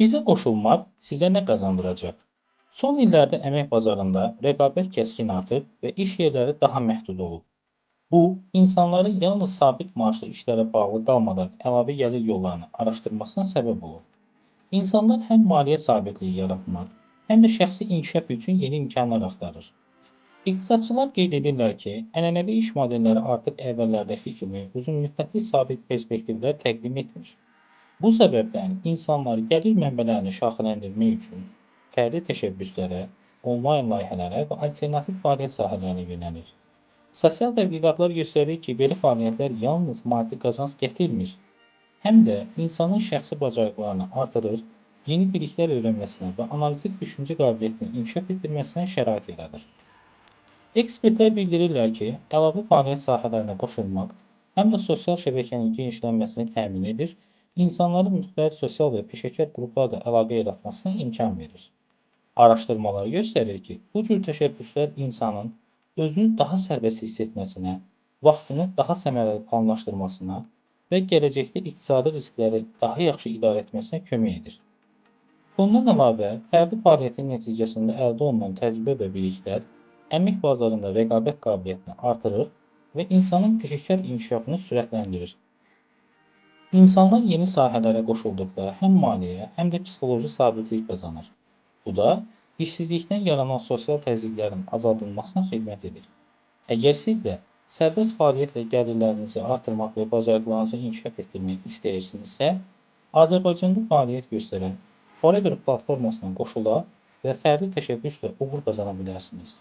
Bizə qoşulmaq sizə nə qazandıracaq? Son illərdə əmək bazarında rəqabət kəskin artıb və iş yerləri daha məhdud olub. Bu, insanların yalnız sabit maaşlı işlərə bağlı qalmadan əlavə gəlir yollarını araşdırmasına səbəb olur. İnsanlar həm maliyyə sabitliyi yaratmaq, həm də şəxsi inkişaf üçün yeni imkanlar axtarır. İqtisadçılar qeyd edirlər ki, ənənəvi iş modelləri artıq əvvəllərdəki kimi uzunmüddətli sabit perspektivlər təqdim etmir. Bu səbəbdən insanlar gəlir mənbələrini şaxələndirmək üçün fərdi təşəbbüslərə, onlayn layihələrə və alternativ fəaliyyət sahələrinə yönəlir. Sosial tədqiqatlar göstərir ki, belə fəaliyyətlər yalnız maddi qazanc gətirmir, həm də insanın şəxsi bacarıqlarını artırır, yeni biliklər öyrənməsinə və analitik düşüncə qabiliyyətini inkişaf etdirməsinə şərait yaradır. Ekspertlər bildirirlər ki, əlavə fəaliyyət sahələrinə qoşulmaq həm də sosial şəbəkənin genişlənməsini təmin edir, insanların müxtəlif sosial və peşəkar qruplarla əlaqə yaratmasına imkan verir. Araşdırmalar göstərir ki, bu cür təşəbbüslər insanın özünü daha sərbəst hiss etməsinə, vaxtını daha səmərəli planlaşdırmasına və gələcəkdə iqtisadi riskləri daha yaxşı idarə etməsinə kömək edir. Bundan əlavə, fərdi fəaliyyətin nəticəsində əldə olunan təcrübə və biliklər əmək bazarında rəqabət qabiliyyətini artırır və insanın peşəkar inkişafını sürətləndirir. İnsanlar yeni sahələrə qoşulduqda həm maliyyə, həm də psixoloji sabitlik qazanır. Bu da işsizlikdən yaranan sosial təzyiqlərin azaldılmasına xidmət edir. Əgər siz də sərbəst fəaliyyətlə gəlirlərinizi artırmaq və bacarıqlarınızı inkişaf etdirmək istəyirsinizsə, Azərbaycanda fəaliyyət göstərən Forever platformasına qoşula və fərdi təşəbbüslə uğur qazana bilərsiniz.